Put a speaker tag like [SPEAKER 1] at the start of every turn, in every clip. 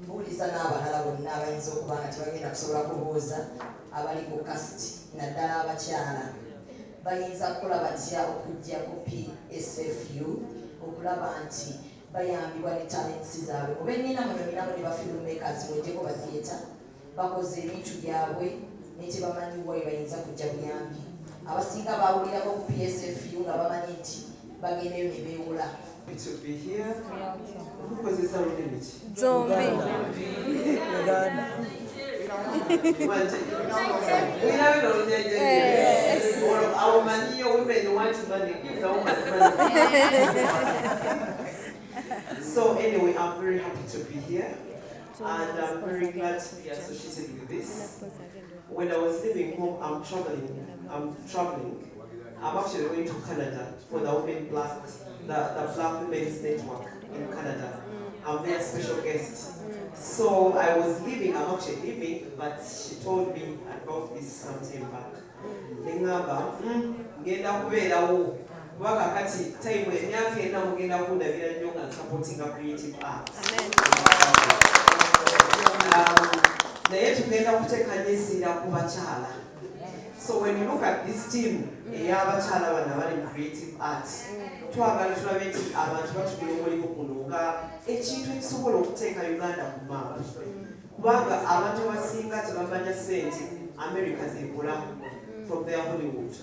[SPEAKER 1] Mbuuliza n'abalala bonna abayinza okuba nga tebagenda kusobola kubuuza abali ku cast, naddala abakyala, bayinza kukola batya okujja ku PSFU okulaba nti bayambibwa ne talents zaabwe? Mube nnina muno, ninamu ne ba filmmakers, mwejjeko ba theatre, bakoze ebintu byabwe ne tebamanyi wa bayinza kujja buyambi. Abasinga bawulirako ku PSFU nga bamanyi nti bagendayo ne beewola.
[SPEAKER 2] To be here. Okukozesa lulimi ki?
[SPEAKER 3] Zombi.
[SPEAKER 4] Uganda.
[SPEAKER 2] Mulina bino olunyenje. Olwo awo women want money. Give the woman money. So anyway, I'm very happy to be here. And I'm very glad to be associated with this. When I was leaving home, I'm traveling. I'm traveling. I'm actually going to Canada for the Women Black, the Black Women's Network in Canada. I'm their special guest. So I was leaving, I'm actually leaving, but she told me about this some time back. Nengamba, ngenda kubeerawo kuba kakati time emyaka 4 mugenda kundabira nnyo nga supporting a creative arts. Naye tugenda kuteeka nnyo essira ku bakyala. So when you look at this team ey'abakyala bano abali mu creative arts, twagala tulabe nti abantu batugira omulimu guno nga ekintu ekisobola okuteeka Uganda ku maapu, kubanga abantu abasinga tebamanya ssente America zekola from their Hollywood,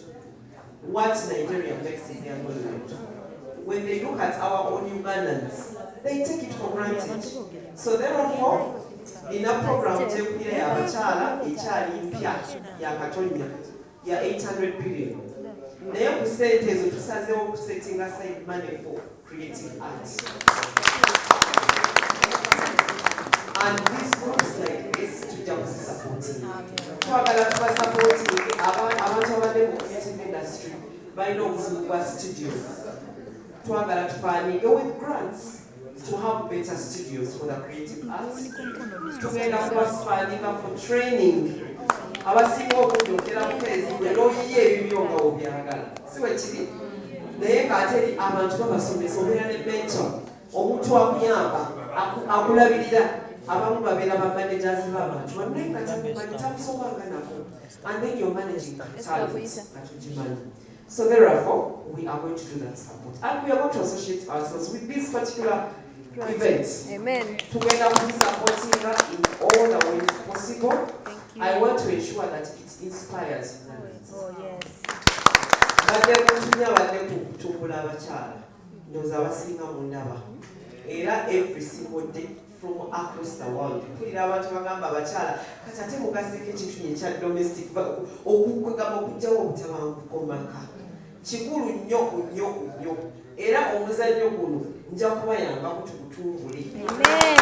[SPEAKER 2] what Nigeria makes in their Hollywood. When they look at our own Ugandans, they take it for granted. So therefore, nina program gyenkulira y'abakyala ekyali mpya yakatonya ya 800 billion, naye ku ssente ezo tusazeewo okusetting aside money for creative arts, and these groups like this tujja kuzisupporting. Twagala tubasupporting. Abantu abadde mu creative industry balina obuzibu bwa studios. Twagala tufundinge with grants to have better studios for the creative arts. Tugenda kubafundinga for training. Abasinga obungi okera bukeezi gwe n'oyiya ebibyo nga obyagala, si bwe kiri? Naye ng'ate eri abantu babasomesa, obeera ne mentor, omuntu akuyamba, akulabirira. Abamu babeera ba managers b'abantu bano, naye nga tamumanyi, tamusomanga nako, and then you're managing talent nga togimanyi. So therefore we are going to do that support and we are going to associate ourselves with this particular event.
[SPEAKER 3] Amen.
[SPEAKER 2] Tugenda kugisupportinga in all the ways possible.
[SPEAKER 3] Thank you.
[SPEAKER 2] I want to ensure that it inspires Ugandans.
[SPEAKER 3] Oh, yes.
[SPEAKER 2] Badde kuntumya, badde kutumbula abakyala. Ndowooza abasinga mundaba era every single day from across the world mpulira abantu bagamba abakyala kati ate mugaseeko ekintu ekya domestic okugamba okugjawo obutabanguko mu maka kikulu nnyo nnyo nnyo. Era omuzannyo guno nja kubayambako tugutumbule.
[SPEAKER 3] Amen.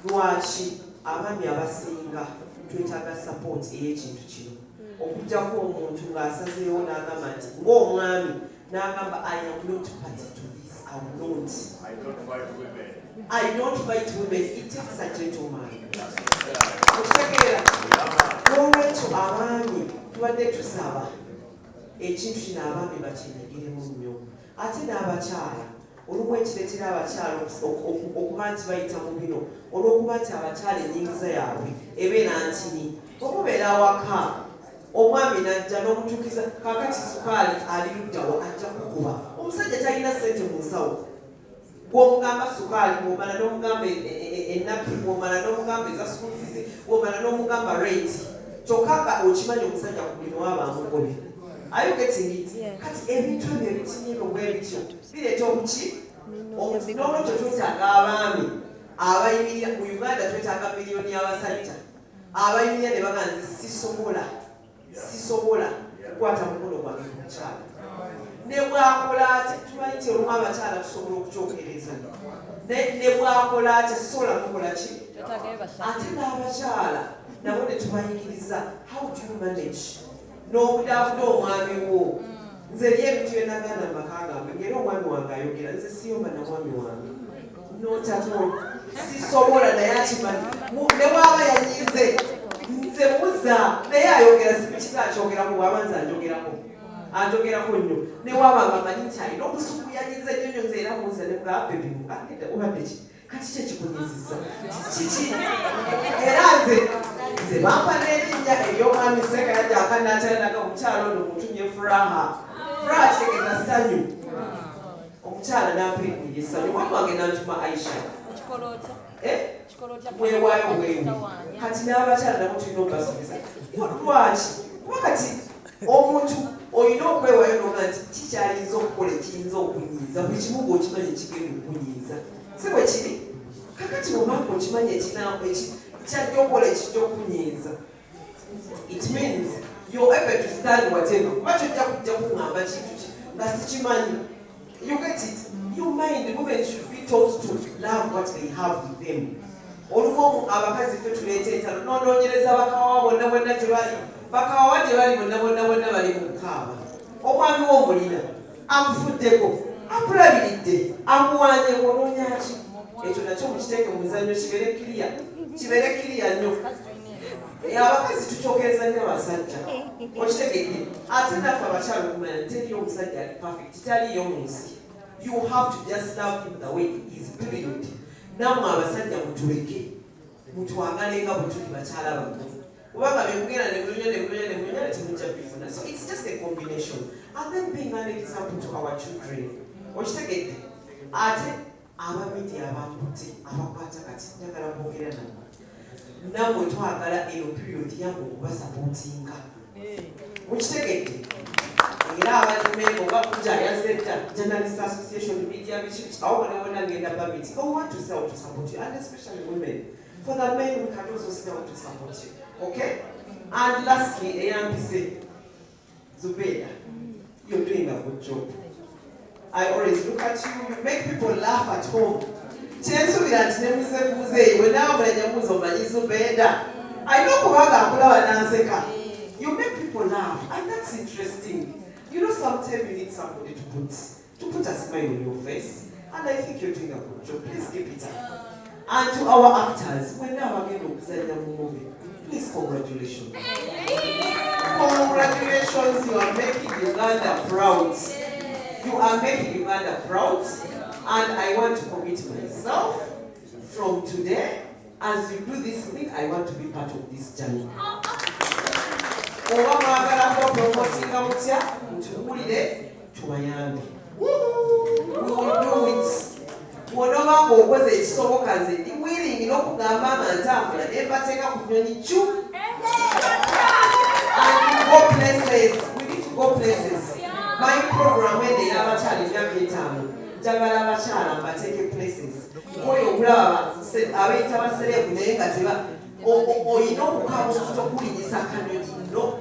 [SPEAKER 2] Lwaki abaami abasinga twetaaga support ey'ekintu kino, okuggyako omuntu ng'asazeewo n'agamba nti ng'omwami n'agamba, "I am not party to this, I will not."
[SPEAKER 5] I don't fight women.
[SPEAKER 2] I don't fight women. It takes a gentleman. Okitegeera? N'olwekyo abaami tubadde tusaba ekintu kino abaami bakyenyigiremu nnyo, ate n'abakyala. Olumu ekireetera abakyala okuba nti bayita mu bino olw'okuba nti abakyala ennyingiza yaabwe ebeera ntini. Omubeera awaka, omwami najja n'omutuukiza kakati sukaali ali luddawo, ajja kukuba. Omusajja talina ssente mu nsawo. Gwomugamba sukaali, bwomala n'omugamba enappi, bwomala n'omugamba eza school fees, bwomala n'omugamba rent, kyokka nga okimanyi omusajja ku mulimu waba amugobye. Are you getting it?
[SPEAKER 3] Yeah.
[SPEAKER 2] Kati ebintu ebyo ebitini ebyo bwe bityo bireeta obuki. N'olwekyo twetaaga abaami abayimirira mu Uganda. Twetaaga miliyoni y'abasajja abayimirira ne baga, "Nze sisobola, sisobola kukwata mukono gwange ku mukyala ne bwakola ate." Tumanyi nti olumu abakyala tusobola okukyokereza. Ne bwakola atya, sisobola mukola ki. Ate n'abakyala nabo ne tubayigiriza how do you manage n'obudaabuda omwami wo. Nze eri ebintu byenaganda mu maka gange, ngaera omwami wange ayogera, nze siyomba na mwami wange, not at all, sisobola. Naye akimanyi. Ne bwaba yanyize, nze muza naye ayogera, sikiza akyogerako, bwaba nze anjogerako. Anjogerako nnyo newaba nga manyi nti alina obusungu, yanyiza nnyo nnyo. Nze era mubuuza ne mugamba, "Baby, agenda obadde ki? Kati ki ekikunyizizza kiki?" Era nze bampa n'erinnya ery'omwami Sekayanja akanatera, omukyala ono mutumye Furaha. Furaha kitegeeza ssanyu. Omukyala nampa erinnya essanyu, omwami wange nantuma Aisha. Eh? Weewaayo bwewi. Kati n'abakyala nabo tulina okubasomesa. Lwaki? Kuba kati omuntu olina okwewaayo noga nti kikyayinza okukola ekiyinza okunyiiza, buli kimu gweokimanyi ekigenda okunyiiza, si bwe kiri? Kakati bwobanga okimanyi kyajja okukola ekijja okunyiiza, it means you're able to stand whatever, kuba kyojja kujja kuŋŋamba kintu ki nga sikimanyi. You get it? You mind, women should be taught to love what they have with them. Olumu abakazi ffe tuleeta entalo. Nonoonyereza bakawawa bonna bonna gye bali, bakawawa gye bali bonna bonna bonna bali mu kukaaba. Omwami w'omulina amufuddeko, akulabiridde, akuwanye, onoonya ki? Ekyo nakyo mukiteeke mu muzannyo, kibeere clear, kibeere clear nnyo. Abakazi tukyokereza nnyo abasajja, okitegedde? Ate naffe abakyala okumanya nti teriyo omusajja ali perfect, taliyo mu nsi. You have to just love him the way he is, period. Nammwe abasajja mutuleke, mutwagale nga bwe tuli bakyala bammwe, kubanga byemugenda nemunonya nemunonya nemunonya temujja bifuna. So it's just a combination, and then being an example to our children, okitegedde? Ate aba media abakutte abakwata, kati njagala kwogera nammwe. Nammwe twagala eno period yammwe okubasupportinga, mukitegedde? Era abalimemba oba kuja yazetta Journalist Association, media, biki biki, awo bonna bonna ngenda bamiti. We want to sell to support you, and especially women. For the men, we can also sell to support you, okay? And lastly, eyampise Zubeda, you're doing a good job. I always look at you, you make people laugh at home. Kyensuubira nti ne muzeeyi bwe naawe mulenya mubuuza, omanyi Zubeda, alina okubanga akulaba n'anseka. You make people laugh, and that's interesting. Sometimes you need somebody to put a smile on your face, and I think you're doing a good job. Please keep it up. And to our actors, mwenna abagenda okuzannya mu movie, please, congratulations, congratulations. You are making Uganda proud. You are making Uganda proud, and I want to commit myself from today, as you do this thing, I want to be part of this journey. Oba mwagala kuba promotinga mutya, mutubuulire tubayambe. We will do it. Bw'onoba ng'okoze ekisoboka, nze ndi willing n'okugamba nga ntambula ne mbateeka ku nnyonyi cu and go places. We need to go places. My program eno ey'abakyala emyaka 5, njagala abakyala mbateeke places. Oyo okulaba abayita ba celeb, naye nga teba olina okukaaba omuntu okulinyisa akanyonyi. No,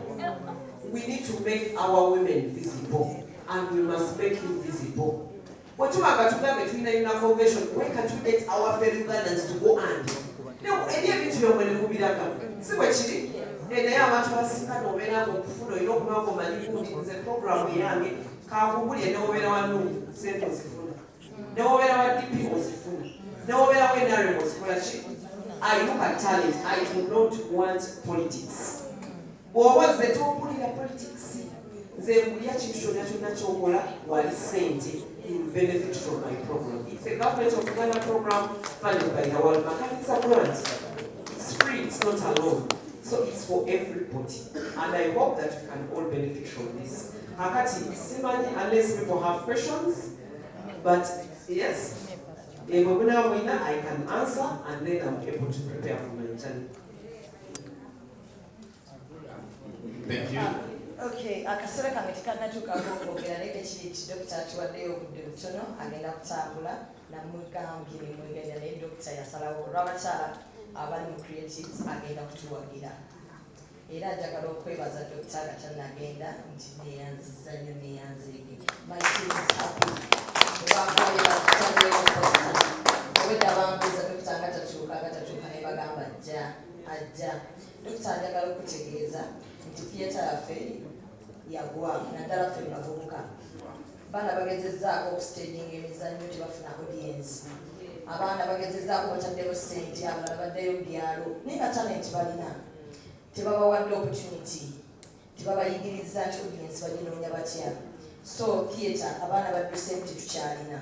[SPEAKER 2] we need to make our women visible, and we must make you visible. Bwe tuba nga tugambe tulina UNAA convention, why can't we get our fellow Ugandans to go and eri ebintu byomwe ne mubiraga? Si bwe kiri? Naye abantu abasinga nobeera nga okufuna olina okuba nga omanyi gundi. Nze programu eyange kankubulye, newobeera wa NUP sente ozifuna, newobeera wa DP ozifuna, newobeera wa NRM ozikola ki. I look at talent. I do not want politics. Bw'oba ozze tompulira politics. Nze mbulya kintu kyonna kyonna kyokola wali sente, you will benefit from my program. It's a government of Uganda program funded by the World Bank, and it's a grant. It's free, it's not a loan, so it's for everybody, and I hope that we can all benefit from this. Kakati simanyi, unless people have questions, but yes, bwe munaba mulina, I can answer, and then I'm able to prepare for my journey.
[SPEAKER 3] Thank you.
[SPEAKER 1] Okay, akaseera kange tekannatuukako okwogera, naye tekiri nti dokita atuwaddeyo obudde butono, agenda kutambula. Namugambye nemweganya, naye dokita yasalawo olw'abakyala abali mu creatives agenda kutuwagira. Era njagala okwebaza dokita nga tannagenda nti neyanziza nnyo, neyanzeege. My team is happy. Webakolera kutandika poster, obwedda bambuuza dokita nga tatuuka, nga tatuuka, ne bagamba ajja, ajja. Dokita, njagala okutegeeza nti theatre yaffe yagwa, naddala ffe bavubuka. Baana bagezezzaako okustaginga emizannyo, tebafuna audience. Abaana bagezezzaako, bataddemu sente, abalala baddeyo mu byalo, naye nga talent balina, tebabawadde opportunity. Tebabayigiriza nti audience baginoonya batya. So theatre abaana badduseemu, tetukyalina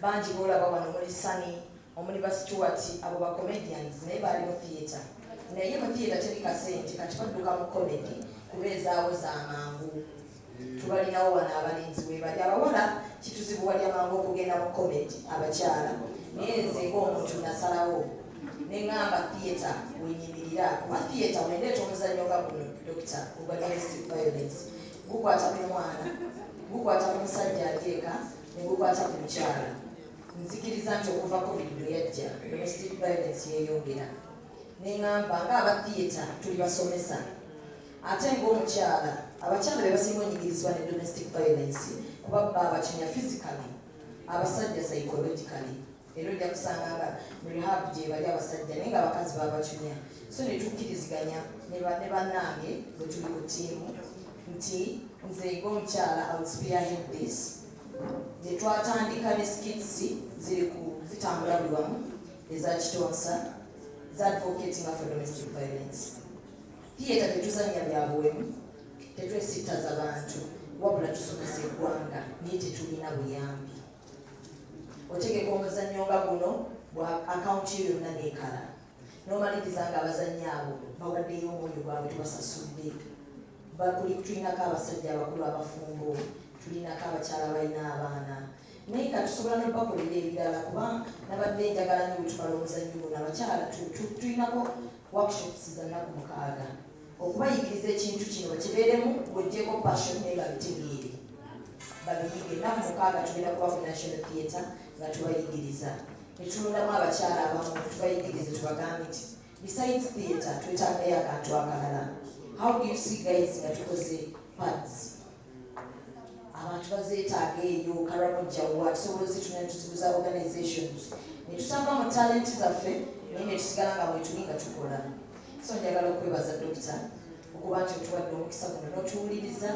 [SPEAKER 1] bangi. Boolaba wano muli Sani, omuli ba Stewart, abo ba comedians, naye baali mu theatre, naye mu theatre teri kasente. Kati badduka mu comedy kubeezaawo z'amangu. Tubalinawo wano abalenzi webali, abawala kituzibuwalya mangu okugenda mu comedy, abakyala. Naye nze ng'omuntu nasalawo neŋŋamba theatre wenyimirira, kuba theatre wendeeta omuzannyo nga guno, Dokita, ogwa domestic violence, gukwata ku mwana, gukwata ku musajja ajeeka, ne gukwata ku mukyala. Nzikiriza nti okuva COVID bwe yajja, domestic violence yeeyongera. Neŋŋamba ng'aba theatre tuli basomesa, ate ng'omukyala, abakyala be basinga onyigirizibwa ne domestic violence, kuba bba abakinya physically, abasajja psychologically. Era ojja kusanga nga mu rehab gye bali abasajja, naye nga abakazi babacunya. So ne tukkiriziganya ne bannange bwe tuli ku ttiimu nti nze ng'omukyala I would spearhead this. Ne twatandika ne skits ziri ku zitambula buli wamu eza Kitonsa za advocating for domestic violence. Theatre tetuzannya bya buwemu, tetwesittaza bantu, wabula tusomesa eggwanga, naye tetulina buyambi. Otegeka omuzannyo nga guno bwa akawunti yo yonna neekala, n'omaliriza nga abazannyi abo bawaddeyo omwoyo gwabwe, tubasasudde. Bakuli tulinako abasajja abakulu abafumbo, tulinako abakyala balina abaana, naye nga tusobola nobakolera ebirala. Kuba nabadde njagala nnyo bwe tumala omuzannyo guno, abakyala tulinako workshops za nnaku 6 okubayigiriza ekintu kino bakibeeremu, ng'oggyeko passion, naye babitegeere, babiyige. Ennaku 6 tugenda kuba ku National Theatre nga tubayigiriza, netulondamu abakyala abamu tubayigirize, tubagambe nti besides theatre twetaagayo akantu akalala. How do you see, guys, nga tukoze pads? Abantu bazeetaaga eyo Karamojawa, tusobola ozituna netuziguza organizations, netutamba mu talent zaffe, naye netusigala nga bwetuli nga tukola. So njagala okwebaza, Dokita, okuba nti otuwadde omukisa guno n'otuwuliriza,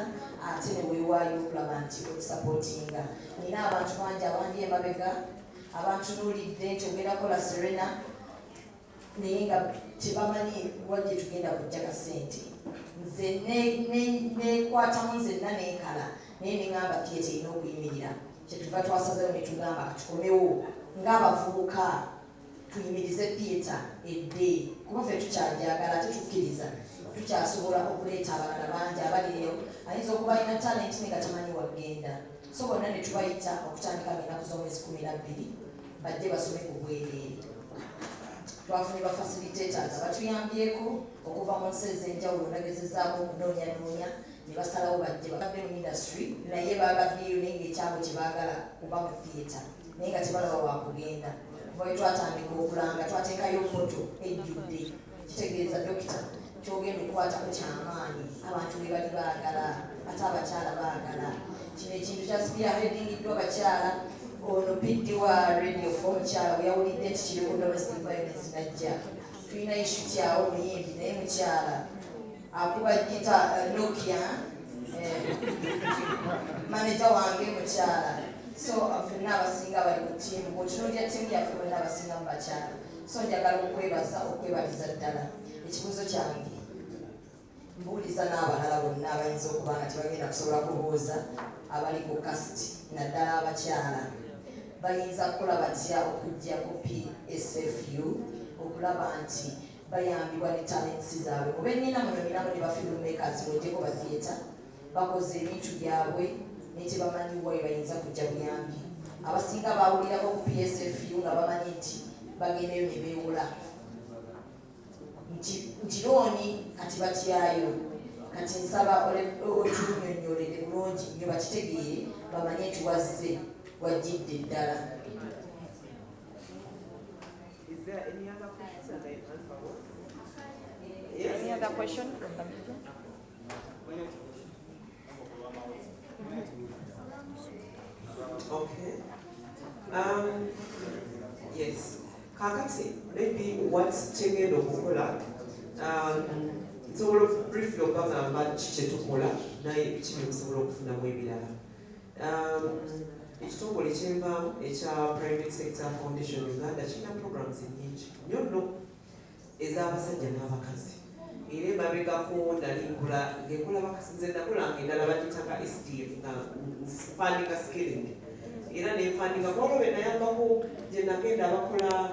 [SPEAKER 1] ate ne weewaayo okulaba nti otusupportinga. Nina abantu bangi abandi emabega abantunuulidde nti ogenda kukola Serena, naye nga tebamanyi wajje tugenda kujja kasente. Nze nekwatamu nzenna nenkala, naye neŋŋamba theatre erina okuyimirira. Kyetuva twasazeyo ne tugamba katukomewo ng'abavubuka tuyimirize theatre edde, kuba ffe tukyajagala, ate tukkiriza tukyasobola okuleeta abalala bangi abaliyo. Ayinza okuba alina talent naye nga tamanyi wagenda. So bonna ne tubayita okutandika ng'ennaku z'omwezi 12, bajje basome ku bwereere. Twafunye ba facilitators abatuyambyeko okuva mu nsi ez'enjawulo. Nagezezaako okunoonyanoonya ne basalawo bajje babadde mu industry, naye babaddeyo, naye ngaekyabwe kyebaagala kuba mu theatre, naye nga tebalaba wakugenda. Kuva bwe twatandika okulanga, twateekayo portal ejjudde. Kitegeeza, Dokita, kyogenda okukwatako kyamaanyi. Abantu be bali baagala, ate abakyala baagala kino ekintu kya spearheadingiddwa bakyala. Ono PD wa Radio 4 mukyala, bwe yawulidde nti kiri ku domestic violence najja. Tulina issue kyawo muyimbi, naye mukyala, akuba gita Nokia, manager wange mukyala. So ffenna abasinga bali ku ttiimu, bw'otunuulira ttiimu yaffe, bonna abasinga mu bakyala. So njagala okwebaza, okwebaliza ddala. Ekibuuzo kyange mbuuliza n'abalala bonna abayinza okuba nga tebagenda kusobola kubuuza abali ku cast, naddala abakyala, bayinza kukola batya okujja ku PSFU okulaba nti bayambibwa ne talents zaabwe? Mube nina muno, ninamu ne ba filmmakers, ng'oggyeko ba theatre, bakoze ebintu byabwe naye tebamanyi wa we bayinza kujja buyambi. Abasinga bawulirako ku PSFU nga bamanyi nti bagendayo ne beewola nti loan, kati batyayo. Kati nsaba otunyonyolere bulungi nnyo bakitegeere, bamanye nti wazze wajjidde ddala.
[SPEAKER 2] Is there any other question that I answer what? Yes.
[SPEAKER 5] Any other question from the media?
[SPEAKER 2] Okay. Yes. Kakati, maybe what kyengenda okukola, nsobola briefly okubagamba ki kye tukola, naye biki bye musobola okufunamu ebirala. Ekitongole kyenvaamu ekya Private Sector Foundation Uganda kirina programs nnyingi nnyo nno ez'abasajja n'abakazi. Era emabegako nali nkola ngenkola nze nakolanga endala bagitanga SDF, nga nfundinga skilling, era nenfundinga kwolwo be nayambako gye nagenda abakola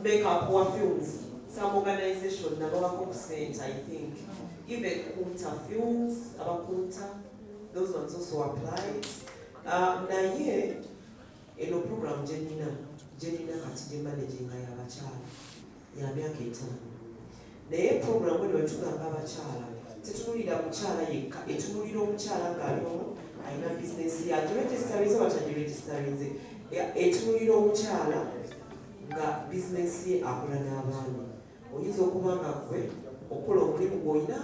[SPEAKER 2] makeup wa films, some organization nabawako ku sente. I think even Kunta Films, abakunta, those ones also applied. Naye eno program gyenina kati gye managinga y'abakyala ya myaka 5. Naye program eno wetugamba abakyala, tetunulira mukyala yekka, etunulira omukyala ng'ali omu alina bizinesi yagiregisterinze oba tagiregisterinze. Etunulira omukyala nga bizinesi ye akola n'abaami. Oyinza okuba nga gwe okola omulimu gw'olina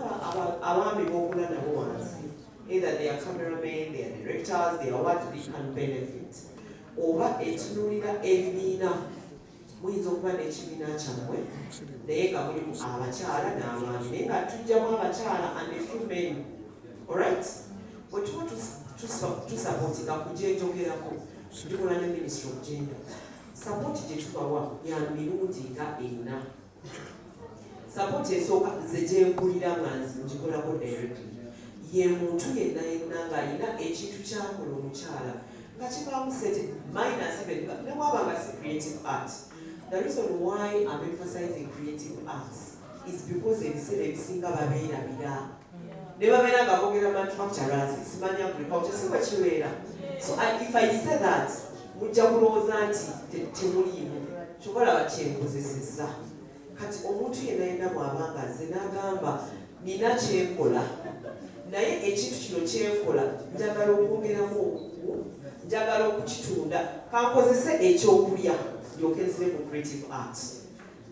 [SPEAKER 2] abaami b'okola nabo wansi, either they are cameramen, they are directors, they are what, they can benefit. Oba etunulira ebibiina, muyinza okuba n'ekibiina kyammwe naye nga mulimu abakyala n'abaami, naye nga tujjamu abakyala and a few men. Alright, bwe tuba tusupportinga ku gyenjogerako, tukola ne Ministry of Gender. Support gye tubawa ya mirundi nga ena. Support esooka nze gyenkulira nga nze ngikolako directly, ye muntu yenna yenna ng'alina ekintu kyakola omukyala nga kivaamu sente, minus even ne bwaba nga si creative art. The reason why I'm emphasizing creative arts is because ebiseera ebisinga babeerabira ne babeera nga boogera manufacturers, simanya agriculture, si bwe kibeera. So if I say that, mujja kulowooza nti temuliimu. Kyova olaba kyenkozesezza kati omuntu yenna yenna bw'aba nga nze n'agamba nina kyenkola, naye ekintu kino kyenkola njagala okwongeramu obukugu, njagala okukitunda, kankozese ekyokulya ndyoke nzire mu creative art.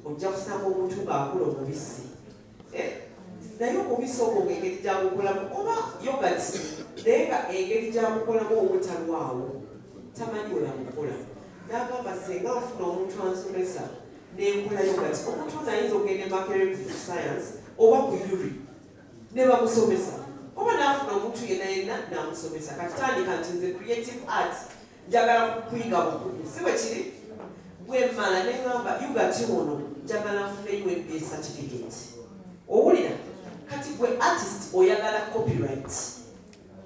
[SPEAKER 2] Ojja kusanga omuntu ng'akola omubisi. Eh? Naye omubisi ogwo ng'engeri gyagukolamu oba yogurt, naye nga engeri gyagukolamu obutalwawo tamanyi we bamukola, n'agamba senga nfuna omuntu ansomesa nenkola yogurt. Omuntu ono ayinza okugenda e Makerere Food Science oba ku URI ne bamusomesa, oba n'afuna omuntu yenna yenna n'amusomesa. Kati tandika nti nze creative art njagala kuyiga bukugu, si bwe kiri? Bwe mmala ne ŋŋamba yoghurt ono njagala nfune UNBS certificate. Owulira? Kati gwe artist oyagala copyright,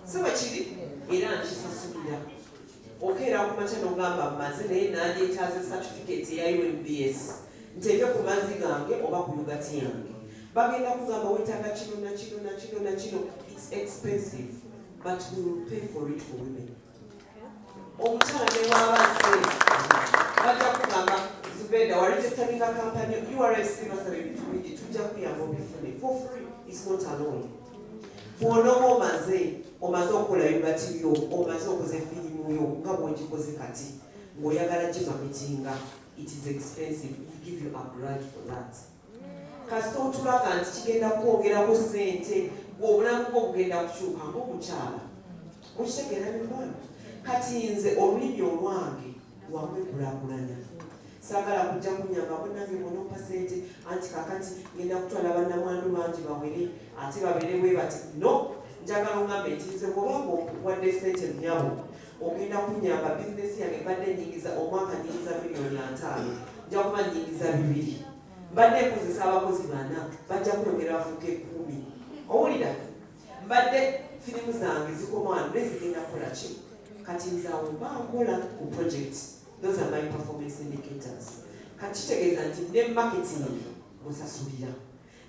[SPEAKER 2] si bwe kiri? Era nkisasulira. Okeera ku makya n'ogamba mmaze, naye nandyetaaze certificate eya UNBS nteeke ku mazzi gange oba ku yoghurt yange. Bagenda kugamba weetaaga kino na kino na kino na kino. It's expensive, but we will pay for it for women. Omukyala ne bwaba azze bajja kugamba Zubeda waregisteringa company URSB, basaba ebintu bingi, tujja kuyamba obifune for free. It's not alone. Bw'onooba omaze okukola yoghurt yo, omaze okoze firimu yo nga bw'ogikoze, kati ng'oyagala gimarketinga, it is expensive. We give you a grant for that. Kasita otulaga nti kigenda kwongerako ssente, gwe obulamu bwo bugenda kukyuka ng'omukyala. Mukitegeera mikwano? Kati nze olulimi olwange lwakwekulaakulanya. Saagala kujja kunyamba munange bwonompa sente anti kakati ngenda kutwala bannamwandu bangi bawere ate babeere bwe bati. No, njagala oŋŋambe nti nze bwobanga wadde sente nnyabo ogenda kunyamba bizinesi yange, mbadde nyingiza omwaka nyingiza miliyoni 50, nja kuba nyingiza 2. Mbadde nkozesa abakozi bana, bajja kweyongera bafuuka 10. Owulira? Mbadde firimu zange zikoma wano naye zigenda kukola ki? Kati nze awo mba nkola ku project. Those are my performance indicators. Kati kitegeeza nti ne marketing musasulira,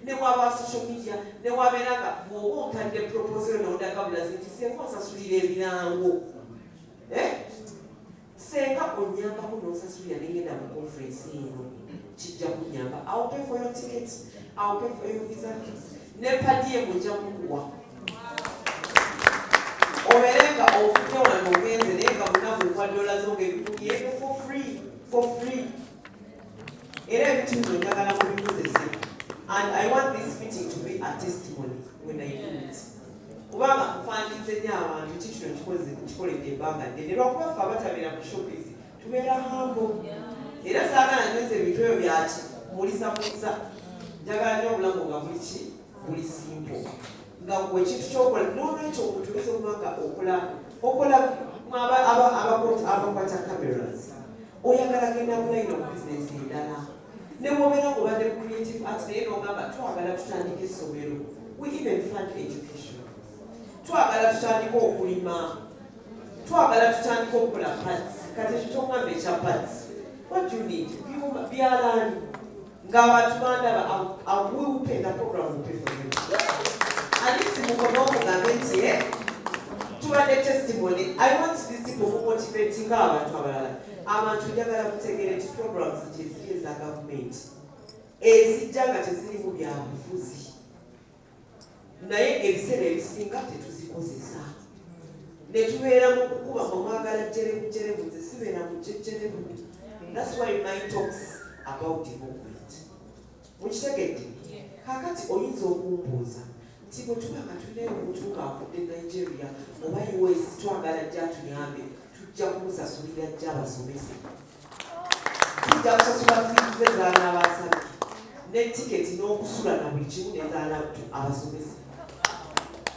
[SPEAKER 2] ne waba social media, ne wabeera nga bw'oba ontadde proposal nondaga bulazi nti senga onsasulira ebirango. Eh? Senga onyambako n'onsasulira nengenda mu conference eno, kijja kunyamba. I'll pay for your ticket, I'll pay for your visa fees, ne per diem ojja kukuwa obeere nga ofudde wano ogenze, naye nga munaku okwa dola zo ngaebikumi ebyo for free, for free. Era ebintu bino njagala mubikozese, and I want this meeting to be a testimony when I do it, kubanga nfundinze nnyo abantu. Ekintu kino nkikoledde ebbanga ddene, lwakuba ffe abatabeera mu showbiz tubeera humble, era saagala nnyo nze ebintu ebyo byaki mulisa mulisa. Njagala nnyo obulamu nga buli ki buli simple, nga gwe ekintu kyokola. N'olwekyo omuntu oyinza okuba nga okola abakwata cameras, oyagala genda mu line of business endala. Ne bw'obeera ng'obadde mu creative art naye n'ogamba twagala tutandike essomero, we even fund education. Twagala tutandike okulima, twagala tutandike okukola pads. Kati ekyo kyongamba ekya pads, what do you need? Byuma, byalaani, ng'abantu bandaba, I will pay, the program will pay for you. Alisi mukono omugambe nti tubadde testimony. I want these people kumotivatinga abantu abalala. Abantu njagala mutegeere nti programs gyeziri eza gavumenti ezijja nga tezirimu byabufuzi, naye ebiseera ebisinga tetuzikozesa ne tubeera mu kukuba mwamwagala jjerebu jjerebu. Nze sibeera mu jjejjerebu. That's why my talks about development. Mukitegedde? Kakati oyinza okumbuuza nti bwe tuba nga tulinayo omuntu ng'avudde Nigeria oba US, twagala jja atuyambe, tujja kumusasulira jja abasomese, tujja kusasula fees ze z'anaaba asabye ne tiketi n'okusula na buli kimu nezaana abasomese,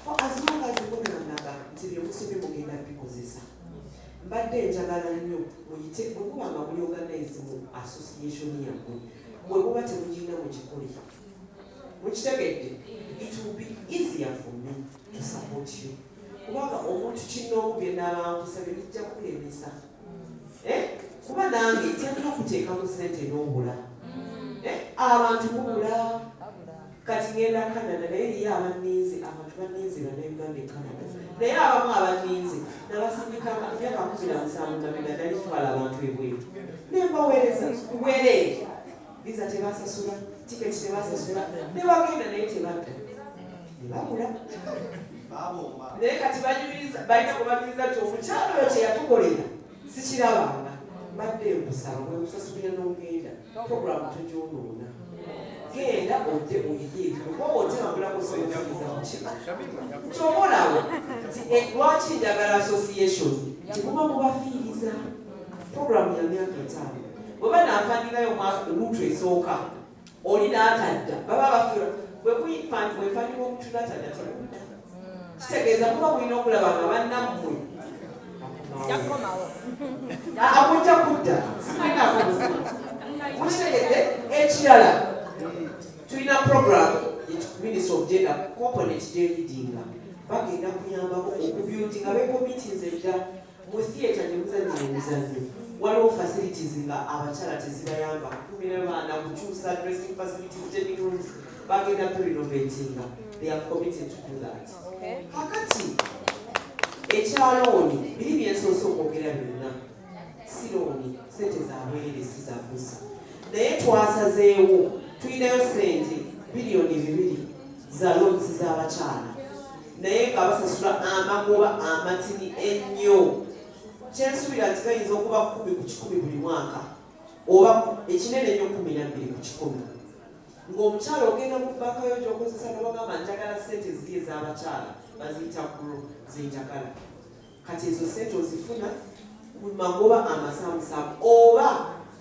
[SPEAKER 2] for as long as munandaga nti bye musomye mugenda bikozesa. Mbadde njagala nnyo muyite, bwe muba nga muli organize mu association yammwe, bwe muba temugirina mugikole. Mukitegedde? It will be easier for me to support you, kubanga omuntu kinnoomu bye naabankusabye bijja kulemesa. Eh? Kuba nange ntera okuteekamu ssente n'obula. Eh? Abantu mubula. Kati ngenda Canada, naye eriyo abanninze, abantu banninze, Bannayuganda e Canada, naye abamu abanninze nabasindika myaka 17 mabega. Nali twala abantu ebweru nembaweereza kubwereere, visa tebasasula, tiketi tebasasula, ne bagenda naye tebadda ne babula. Naye kati banyumiriza, balina kubanyumiriza nti omukyalo oyo kyeyatukolera sikirabanga. Mbadde nkusaba, bwe nkusasulira n'ogenda, programu togyonoona, genda ojje oyiye ebyo, kuba otambulako osobola kuki kyoba olaba nti lwaki njagala association, nti muba mubafiiriza. Programu ya myaka 5, bwe banaafandikayo luutu esooka oli n'atadda, baba bafiira. Bwe bwefandika omuntu n'atadda, temudda, kitegeeza muba mulina okulaba nga bannammwe akujja kudda, sikulinaako buzibu. Mukitegedde? Ekirala, tulina program, Ministry of Gender component gyeleadinga, bagenda kuyambako okubuildinga becommittinze edda mu theatre gye muzannyira emizannyo. Waliwo facilities nga abakyala tezibayamba kukumira baana, kukyusa dressing facilities, changing rooms, bagenda kurenovatinga. They have committed to do that. Kakati ekya loan, biri byensoose okwogera byonna si loan, sente zabwerere, si zakusa, naye twasazeewo tulinayo sente biliyoni 2 za loans z'abakyala, naye nga basasula amagoba amatini ennyo. Kyensuubira nti gayinza okuba 10% buli mwaka, oba ekinene ennyo 12%, ng'omukyala ogenda mu banka yo gy'okozesa nobagamba njagala sente ziri ez'abakyala, baziyita GROW, zenjagala. Kati ezo sente ozifuna ku magoba amasaamusaamu, oba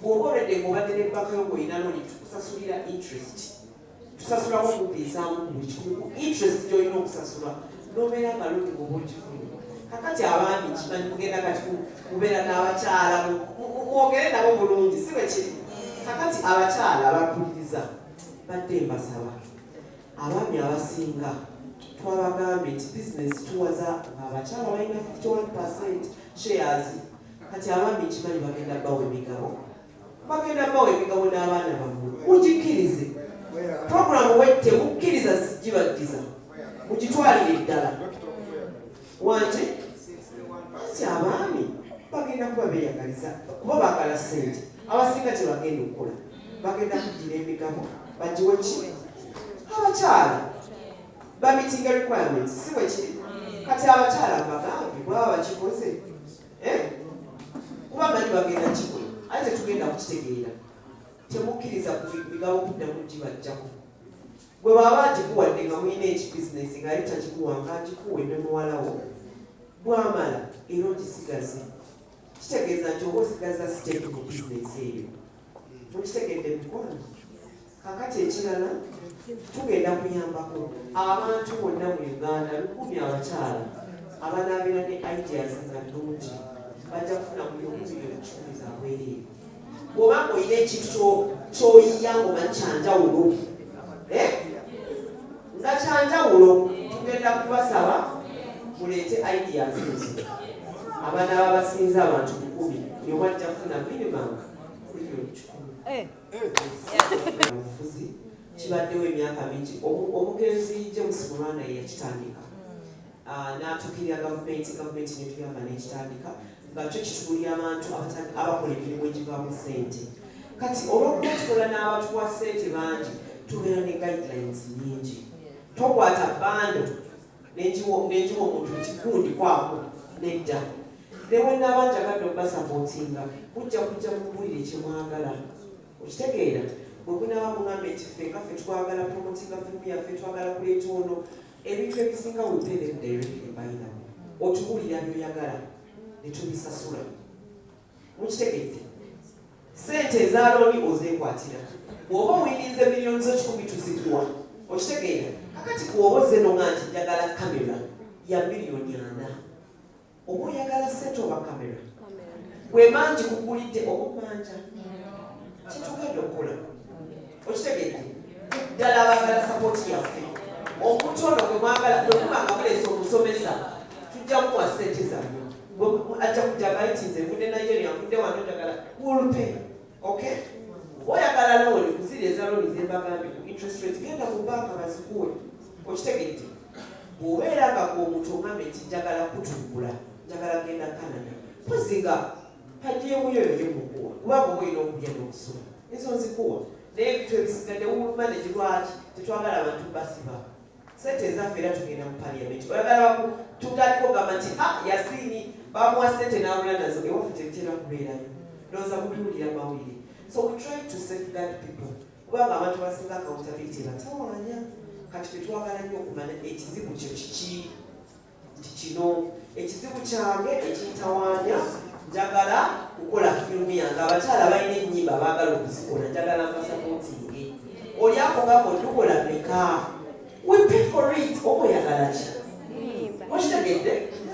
[SPEAKER 2] bw'oba olwedde ng'obadde ne banka yo ng'olina loan, tukusasulira interest, tusasulako kumpi nsaamu ku buli kikumi ku interest gy'olina okusasula, n'obeera nga loan bw'oba ogifunye. Kakati abaami kimanyi mugenda kati kubeera n'abakyala, mwogere nabo bulungi, si bwe kiri? Kakati abakyala abampuliriza, badde mbasaba, abaami abasinga twabagambye nti bizinesi tuwaza ng'abakyala balina 51% shares. Kati abaami kimanyi bagenda bawa emigabo, bagenda bawa emigabo n'abaana bammwe. Mugikkirize programu, we temukkiriza gibaddiza, mugitwalire eddala wanje nti abaami bagenda kuba beeyagaliza, kuba baagala ssente. Abasinga kye bagenda okukola, bagenda kuddira emigabo bagiwe ki? Abakyala bameetinga requirements, si bwe kiri? Kati abakyala bagambye bwaba bakikoze, eh? Kuba manyi bagenda kikola, ate tetugenda kukitegeera. Temukkiriza ku migabo kuddamu gibajjako. Bwe baba agikuwadde nga mulina ekibizinesi, nga ye takikuwa, nga agikuwe ne muwalawo, bwamala era ogisigaze, kitegeeza nti oba osigaza stake mu bizinesi eyo. Mukitegedde, mikwano? Kakati ekirala, tugenda kuyambako abantu bonna mu Uganda 1,000 abakyala abanaabeera ne ideas nga nnungi, bajja kufuna mu miliyoni 100 zabwereere. Bw'obanga olina ekintu ky'oyiya ng'omanyi kyanjawulo, eh? Nga kyanjawulo, tugenda kubasaba muleete ideas ezo. Abaana babasinza abantu 1000, buli omu ajja kufuna minimum miliyoni 100. Obufuzi kibaddewo emyaka mingi. Omugenzi James Mulwana ye yakitandika. Ah, n'atuukirira gavumenti, gavumenti netuyamba n'ekitandika, nga kyo kitunuulira abantu abakola emirimu egivaamu ssente. Kati olw'okuba tukola n'abatuwa ssente bangi, tubeera ne guidelines nyingi. Tokwata bundle nenjiwa omuntu nti gundi kwako, nedda. Ne bwe naaba njagadde okubasupportinga, mujja kujja mumubulire kyemwagala. Okitegeera? Bwe munaaba mugambe nti ffe nga ffe twagala promotinga firimu yaffe, twagala kuleeta ono, ebintu ebisinga we pay them directly. By the way, otubuulira byoyagala ne tubisasula. Mukitegedde? Sente eza loan ozeekwatira. Bw'oba owininze miliyoni zo 100, tuzikuwa. Okitegeera? Kakati bw'oba ozze nonga nti njagala kamera ya miliyoni 40, oba oyagala sente oba kamera, bwe mangi kugulidde oba omanja, kyetugenda okukola. Okitegedde? Ddala baagala support yaffe. Omuntu ono gwe mwagala, bwe muba nga muleese omusomesa, tujja muwa sente zammwe. Ajja kujja gaiti, nze nvudde Nigeria, nvudde wano, njagala, will pay. Okay, oyagala loan, kuziri eza loan zembagambye ku interest rate, genda mu banka bazikuwe. Okitegedde? Bw'obeera nga gwe omuntu ogambe nti njagala kutumbula, njagala genda Canada, mpozi nga per diem yo yo yemukuwa, kubanga oba olina okulya n'okusula, ezo nzikuwa. Naye ebintu ebisigadde wulumanage. Lwaki tetwagala abantu basiba sente ezaffe? Era tugenda mu parliament, oyagala tutandika ogamba nti ha, Yasiini bamuwa sente n'abula nazo. Ewaffe tebitera kubeerayo, ndowooza mubiwulira mawulire. So we try to safeguard people, kubanga abantu basinga accountability batawaanya. Kati fe twagala nnyo okumanya ekizibu kyo kiki, nti kino ekizibu kyange ekintawaanya, njagala kukola firimu yange, abakyala balina ennyimba baagala okuzikola, njagala mbasupportinge. Oli akugamba odukola meka, we pay for it. Oba oyagala ki?